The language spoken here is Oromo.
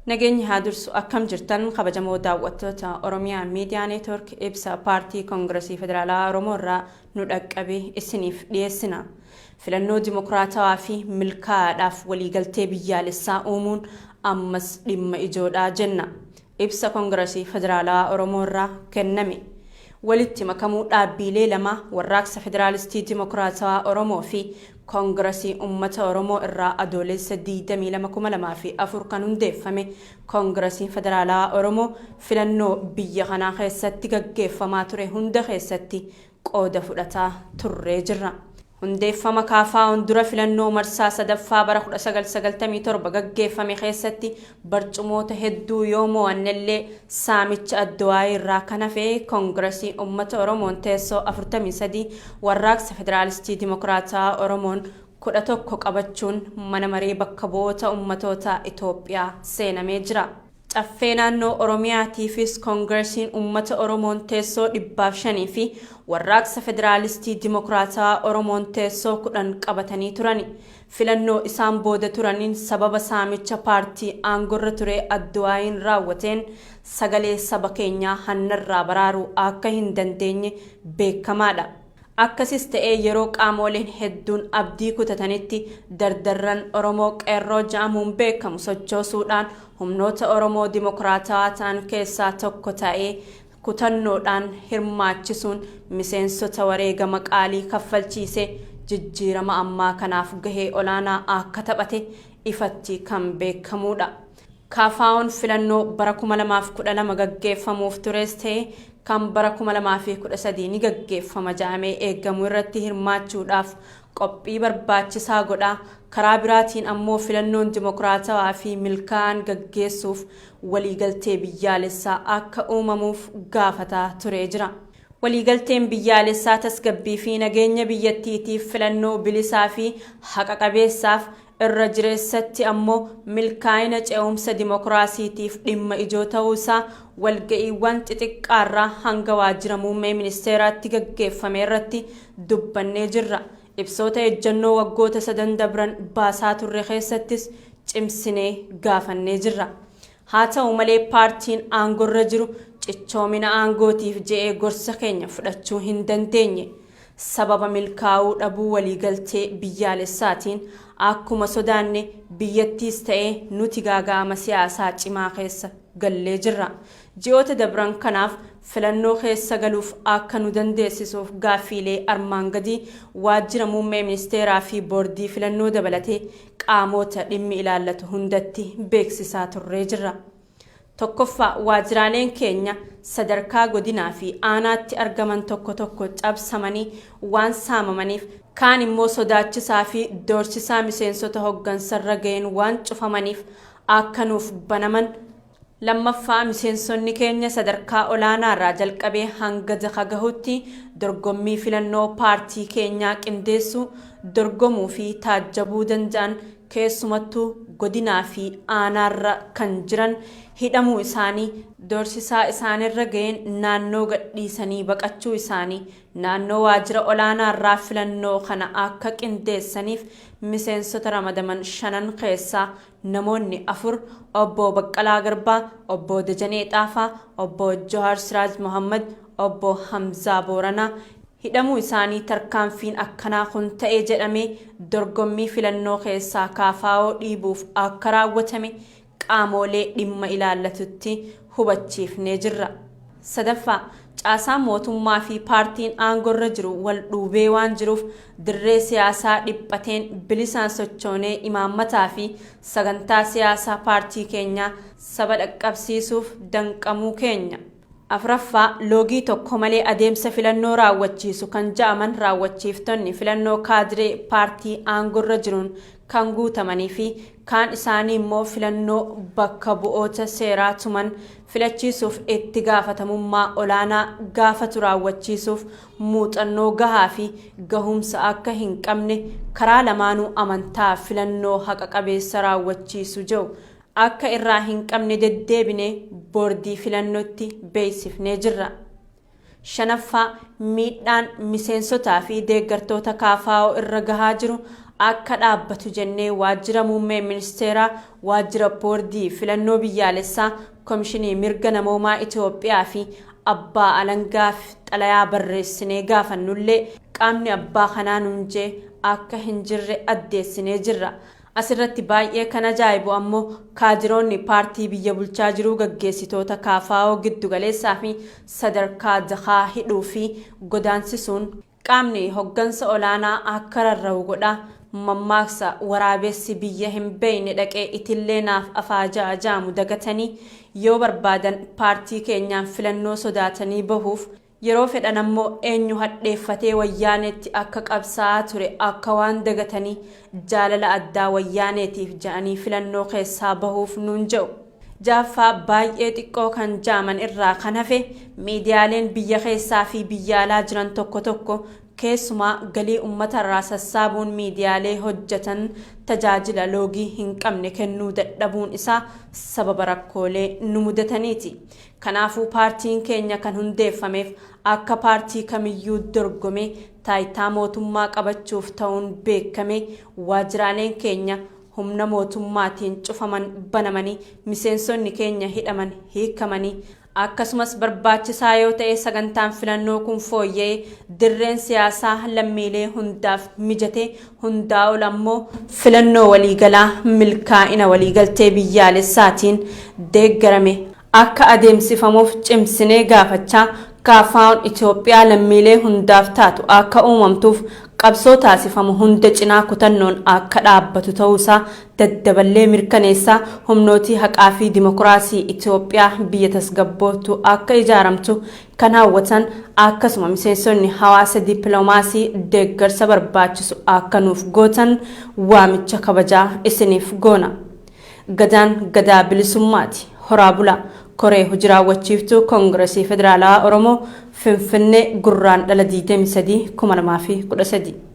Nageenyi haa dursu akkam jirtan kabajamoo daawwattoota Oromiyaa Miidiyaa Neetwork ibsa paartii Koongiresii Federaalaa Oromoo irraa nu dhaqqabe isiniif dhiyeessina. Filannoo dimokiraatawaa fi milkaa'aadhaaf waliigaltee biyyaalessaa uumuun ammas dhimma ijoodha jenna. Ibsa Koongiresii Federaalawaa Oromoo irraa kenname. Walitti makamuu dhaabbiilee lamaa Warraaqsa Federaalistii Dimokiraatawaa Oromoo fi Koongirasii Ummata Oromoo irraa Adoolessa 22,2004 kan hundeeffame Koongirasiin Federaalawaa Oromoo filannoo biyya kanaa keessatti gaggeeffamaa ture hunda keessatti qooda fudhataa turree jirra. Hundeeffama KFO'n dura filannoo marsaa sadaffaa bara 1997 gaggeeffame keessatti barcumoota hedduu yoo mo'annellee saamicha Adduwaayii irraa kan hafe Koongirasii Ummata Oromoon teessoo 43, Warraaqsa Federaalistii Dimokiraatawaa Oromoon 11 qabachuun Mana Maree Bakka Bu'oota Ummatootaa Itoophiyaa seenamee jira. Caffee Naannoo Oromiyaatiifis Koongiresiin Ummata Oromoon teessoo 105 fi Warraaqsa Federaalistii Dimokiraatawaa Oromoon teessoo 10 qabatanii turani. Filannoo isaan booda turaniin sababa saamicha paartii aangorra ture Adduwaayiin raawwateen sagalee saba keenyaa hannarraa baraaruu akka hin dandeenye beekamaadha. Akkasis ta'ee yeroo qaamooleen hedduun abdii kutatanitti dardarran Oromoo Qeerroo ja'amuun beekamu sochoosuudhaan humnoota Oromoo dimokiraatawaa ta'an keessaa tokko ta'ee kutannoodhaan hirmaachisuun miseensota wareegama qaalii kaffalchiisee jijjiirama ammaa kanaaf gahee olaanaa akka taphate ifatti kan beekamuudha. KFO'n filannoo bara 2012 gaggeeffamuuf tures ta'e kan bara 2013 ni gaggeeffama ja'amee eegamu irratti hirmaachuudhaaf qophii barbaachisaa godhaa, karaa biraatiin ammoo filannoon dimokiraatawaa fi milkaa'aan gaggeessuuf waliigaltee biyyaalessaa akka uumamuuf gaafataa turee jira. Waliigalteen biyyaalessaa tasgabbii fi nageenya biyyattiitiif, filannoo bilisaa fi haqa qabeessaaf, Irra jireessatti ammoo milkaa'ina ce'umsa dimokiraasiitiif dhimma ijoo ta'uu isaa walga'iiwwan xixiqqaarraa hanga waajjira muummee ministeeraatti gaggeeffame irratti dubbannee jirra. Ibsoota ejjannoo waggoota sadan dabran baasaa turre keessattis cimsinee gaafannee jirra. Haa ta'u malee paartiin aangorra jiru cichoomina aangootiif je'ee gorsa keenya fudhachuu hin dandeenye. Sababa milkaa'uu dhabuu waliigaltee biyyaalessaatiin akkuma sodaanne biyyattiis ta'ee nuti gaaga'ama siyaasaa cimaa keessa gallee jirra. Ji'oota dabran kanaaf filannoo keessa galuuf akka nu dandeessisuuf gaaffiilee armaan gadii Waajjira Muummee Ministeeraa fi Boordii Filannoo dabalatee qaamoota dhimmi ilaallatu hundatti beeksisaa turree jirra. Tokkoffaa, waajjiraaleen keenya sadarkaa godinaa fi aanaatti argaman tokko tokko cabsamanii waan saamamaniif, kaan immoo sodaachisaa fi doorsisaa miseensota hoggansarra ga'een waan cufamaniif akka nuuf banaman. Lammaffaa, miseensonni keenya sadarkaa olaanaarraa jalqabee hanga daka gahutti dorgommii filannoo paartii keenyaa qindeessuu, dorgomuu fi taajjabuu danda'an keessumattuu godinaa fi aanaarra kan jiran hidhamuu isaanii, doorsisaa isaanirra ga'een naannoo gadhiisanii baqachuu isaanii, naannoo waajjira olaanaarraa filannoo kana akka qindeessaniif miseensota ramadaman shanan keessaa namoonni 4, Obbo Baqqalaa Garbaa, Obbo Dajanee Xaafaa, Obbo Johaar Siraaj Mohaammad, Obbo Hamzaa Booranaa, hidhamuu isaanii tarkaanfiin akkanaa kun ta'e jedhamee dorgommii filannoo keessaa KFO dhiibuuf akka raawwatame qaamoolee dhimma ilaallatutti hubachiifnee jirra. Sadaffaa, caasaan mootummaa fi paartiin aangorra jiru wal dhuubee waan jiruuf dirree siyaasaa dhiphateen bilisaan sochoonee imaammataa fi sagantaa siyaasaa paartii keenyaa saba dhaqqabsiisuuf danqamuu keenya. Afraffaa, loogii tokko malee adeemsa filannoo raawwachiisu kan ja'aman raawwachiiftonni filannoo kaadiree paartii aangorra jiruun kan guutamanii fi kaan isaanii immoo filannoo bakka bu'oota seeraa tuman filachiisuuf itti gaafatamummaa olaanaa gaafatu raawwachiisuuf muuxannoo gahaa fi gahumsa akka hin qabne karaa lamaanuu amantaa filannoo haqa qabeessa raawwachiisu je'u akka irraa hin qabne deddeebinee Boordii Filannootti beeksifnee jirra. Shanaffaa, miidhaan miseensotaa fi deeggartoota KFO irra gahaa jiru akka dhaabbatu jennee Waajjira Muummee Ministeeraa, Waajjira Boordii Filannoo Biyyaalessaa, Komishinii Mirga Namoomaa Itoophiyaa fi Abbaa Alangaaf xalayaa barreessinee gaafannullee qaamni abbaa kanaa nuun je'e akka hin jirre addeessinee jirra. Asirratti baay'ee kan ajaa'ibu ammoo kaadiroonni paartii biyya bulchaa jiruu gaggeessitoota KFO giddu galeessaa fi sadarkaa dakaa hidhuu fi godaansisuun qaamni hoggansa olaanaa akka rarra'u godha. Mammaaksa waraabessi biyya hin beeyne dhaqee itillee naaf afaa ja'a ja'amu dagatanii yoo barbaadan paartii keenyaan filannoo sodaatanii bahuuf Yeroo fedhan ammoo eenyu hadheeffatee Wayyaaneetti akka qabsaa'aa ture akka waan dagatanii jaalala addaa Wayyaaneetiif ja'anii filannoo keessaa bahuuf nuun je'u. 6ffaa baay'ee xiqqoo kan ja'aman irraa kan hafe miidiyaaleen biyya keessaa fi biyya alaa jiran tokko tokko keessumaa galii ummatarraa sassaabuun miidiyaalee hojjatan tajaajila loogii hin qabne kennuu dadhabuun isaa sababa rakkoolee nu mudataniiti. Kanaafuu paartiin keenya kan hundeeffameef akka paartii kamiyyuu dorgomee taayitaa mootummaa qabachuuf ta'uun beekamee waajjiraaleen keenya humna mootummaatiin cufaman banamanii, miseensonni keenya hidhaman hiikamanii, akkasumas barbaachisaa yoo ta'e sagantaan filannoo kun fooyya'ee dirreen siyaasaa lammiilee hundaaf mijatee hundaa ol ammoo filannoo waliigalaa milkaa'ina waliigaltee biyyaalessaatiin deeggarame akka adeemsifamuuf cimsinee gaafachaa KFOn Itoophiyaa lammiilee hundaaf taatu akka uumamtuuf qabsoo taasifamu hunda cinaa kutannoon akka dhaabbatu ta'uu isaa daddaballee mirkaneessaa humnootii haqaa fi dimokiraasii Itoophiyaa biyya tasgabbooftuu akka ijaaramtu kan hawwatan akkasuma miseensonni hawaasa dippiloomaasii deeggarsa barbaachisu akka nuuf gootan waamicha kabajaa isiniif goona. Gadaan Gadaa Bilisummaati. Horaa bulaa! Koree Hoji Raawwachiiftuu Koongirasii Federaalawaa Oromoo, Finfinnee, Gurraandhala 23, 2013.